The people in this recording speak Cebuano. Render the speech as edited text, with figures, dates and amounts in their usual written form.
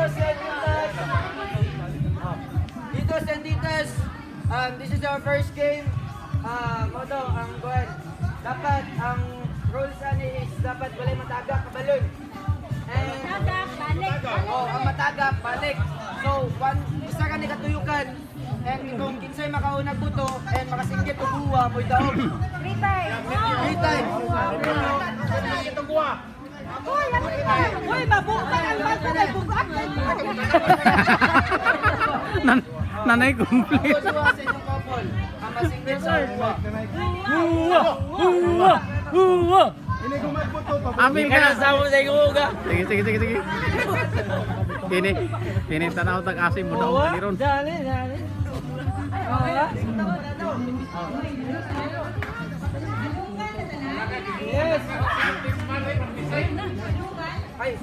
Titos and titas. Titos and titas, this is our first game. Mao to, ang kuan. Dapat ang rules ani is dapat walay matagak kabalon. And Tagak, balik. Oh, ang matagak balik. So, one isa ka ni katuyukan and kung kinsay makaunag buto and makasinggit og huwa, mo'y daog. Three times. Three times. Uy, mabukan ang bago kay bugat. Nanay complete. Ako duha sa inyong couple. Ang masinggit sa huwa. Huwa! Huwa! Huwa! Amin ka. Sige, sige, sige, sige. Kini, kini tanaw tag asim mo daw ni ron. Dali, dali. Yes. Ay,